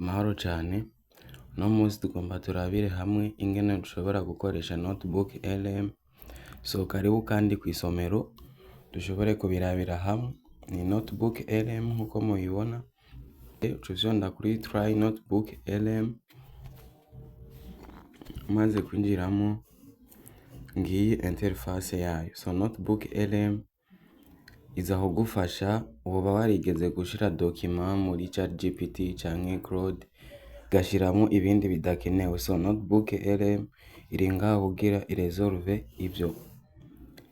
Amahoro cane, uno musi tugomba turabire hamwe ingene dushobora gukoresha Notebook LM. So karibu kandi kw'isomero dushobore kubirabira hamwe. Ni Notebook LM nkuko mubibona, uca ufyonda kuri try Notebook LM, umaze kwinjiramwo ngiyi interface yayo. So Notebook LM iza kugufasha, woba warigeze gushira document muri ChatGPT canke Claude, ugashiramwo ibindi bidakenewe. So Notebook LM iri ngaho kugira iresolve ivyo.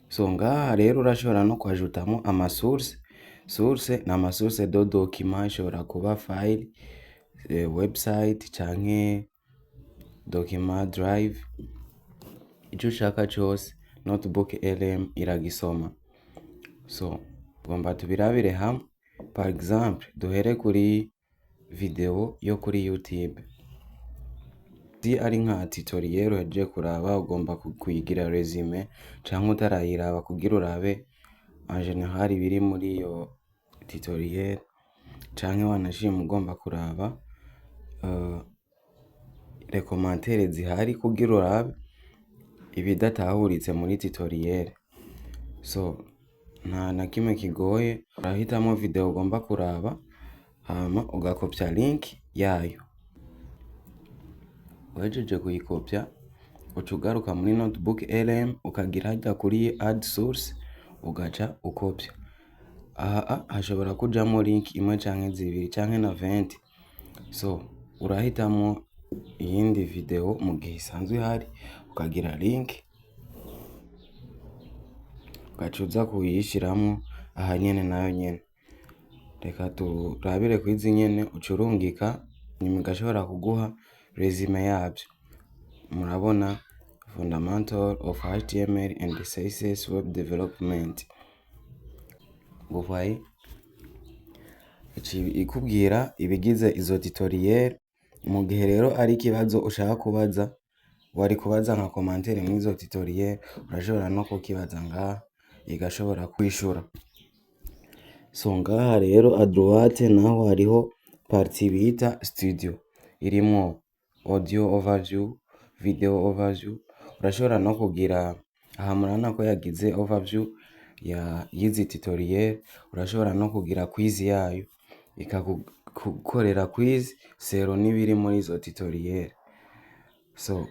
So ngaha rero urashobora no kwajutamwo ama source. Source ni ama source de document, ishobora kuba file, website canke document drive, ico ushaka cose Notebook LM iragisoma. So tugomba tubirabire hamwe, par exemple duhere kuri video yo kuri YouTube. Si ari nka tutoriel uhejeje kuraba, ugomba kuyigira résumé canke utarayiraba kugira urabe en général ibiri muri iyo tutoriel, canke wanashima ugomba kuraba les commentaires zihari kugira urabe ibidatahuritse muri tutoriel. So nta na kimwe kigoye, urahitamwo video ugomba kuraba, hama ugakopya link yayo. Uhejeje kuyikopya, uca ugaruka muri Notebook LM, ukagira harya kuri add source, ugaca ukopya. Aha hashobora kujamwo link imwe canke zibiri canke na 20. So urahitamwo iyindi video mu gihe isanzwe ihari, ukagira link, ugaca uza kuyishiramwo aha nyene nayo nyene. Reka turabire kwizi nyene. Uca urungika, nyuma igashobora kuguha résumé yavyo. Murabona fundamental of HTML and CSS web development. Vous voyez, ikubwira ibigize izo tutoriel. Mu gihe rero ari ikibazo ushaka kubaza, wari kubaza nka commentaire mw'izo tutoriel, urashobora no kukibaza ngaha, igashobora kwishura. So ngaha rero à droite naho hariho partie bita studio, irimwo audio overview, video overview. Urashobora no kugira aha, murabona ko yagize overview ya yizi tutoriel. Urashobora no kugira quiz yayo, ikagukorera quiz selon n'ibiri muri izo tutoriel. So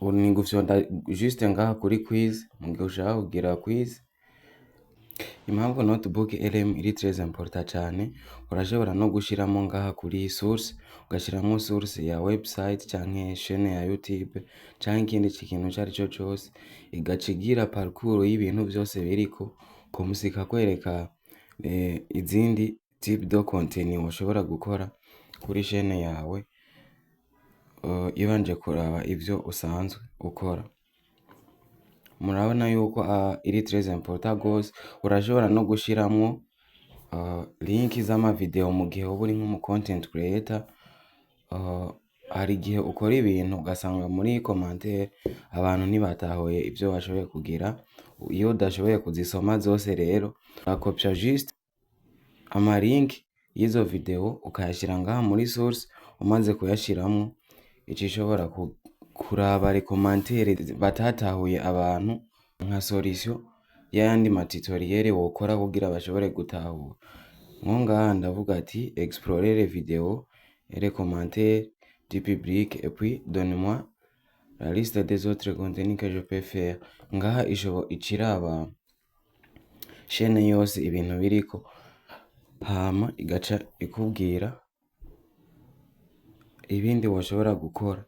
ni gufyonda juste ngaha kuri quiz mu gihe ushaka kugira quiz. Impamvu Notebook LM iri très important cane, urashobora no gushiramo ngaha kuri source, ugashiramwo source ya website canke chaîne ya YouTube canke ikindi kintu icarico cose, igaca igira parcours y'ibintu vyose biriko, comme ça ikakwereka izindi type de contenu woshobora gukora kuri chaîne yawe, ibanje kuraba ivyo usanzwe ukora. Murabona yuko iri très important gose. Urashobora no gushiramwo link z'ama video mu gihe woba uri nk'umu content creator. Hari igihe ukora ibintu ugasanga muri commentaire abantu ntibatahuye ivyo washoboye kugira. Iyo udashoboye kuzisoma zose rero, urakopya juste ama link y'izo video, ukayashira ngaha muri source. Umaze kuyashiramwo, ica ishobora kuraba les commentaires batatahuye abantu, nka solution y'ayandi ma tutoriel wokora kugira bashobore gutahura. Nko ngaha ndavuga ati: "Explorer les vidéos et les commentaires du public et puis donne-moi la liste des autres contenus que je peux faire." Ngaha ica iraba chaîne yose ibintu biriko, hama igaca ikubwira ibindi woshobora gukora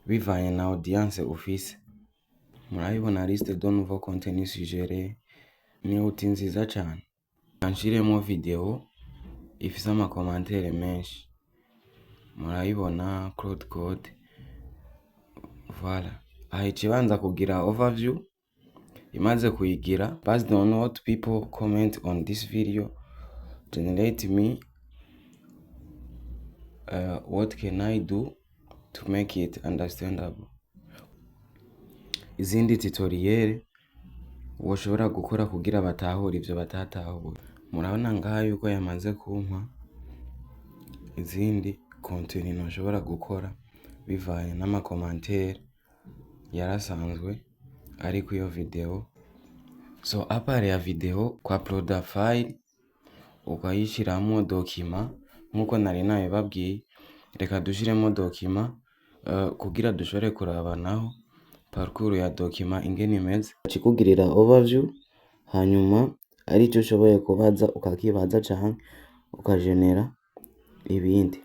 bivanye na audience ufise. Murabibona, liste de nouveaux contenus suggérés. Ni outil nziza cane. Nshiremwo video ifise ama commentaires menshi. Murabibona, Claude Code, voilà. Aha ica ibanza kugira overview. Imaze kuyigira: "Based on what people comment on this video, generate me what can I do to make it understandable." Izindi tutoriel woshobora gukora kugira batahure ivyo batatahuye. Murabona ngaha yuko yamaze kumpa Izindi contenu ntushobora gukora bivanye n'ama commentaires yarasanzwe ari kuri iyo video. So à part ya video, kwa uploada file ukayishiramwo document nkuko nari nabibabwiye. Reka dushiremo document kugira dushobore kuraba naho parcours ya document ingene imeze. Ikugirira overview, hanyuma arico ushoboye kubaza ukakibaza canke ukagenera ibindi.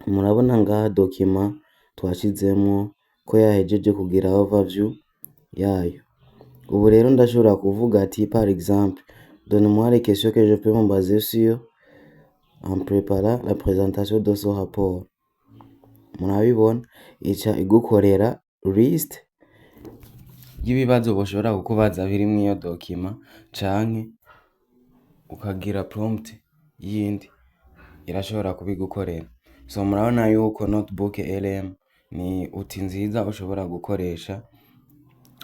Murabona ngaha document twashizemwo ko yahejeje kugira overview yayo. Ubu rero ndashobora kuvuga ati, par exemple: "Donne-moi les questions que je peux me baser sur en préparant la présentation de ce rapport." Murabibona, ica igukorera list y'ibibazo boshobora kukubaza biri mw'iyo document, canke ukagira prompt yindi, irashobora kubigukorera. So murabona yuko Notebook LM ni outil nziza ushobora gukoresha.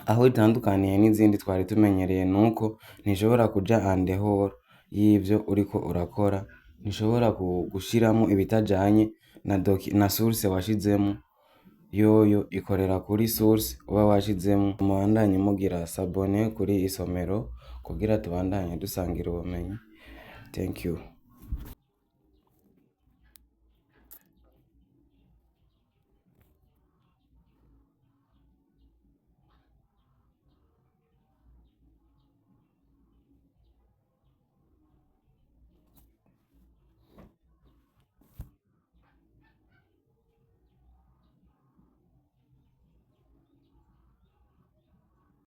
Aho itandukaniye n'izindi twari tumenyereye nuko ntishobora kuja en dehors y'ivyo uriko urakora, ntishobora gushiramwo ibitajanye na source washizemwo. Yoyo ikorera kuri source uba washizemwo. Mubandanye mugira s'abonner kuri Isomero kugira tubandanye dusangira ubumenyi. Thank you.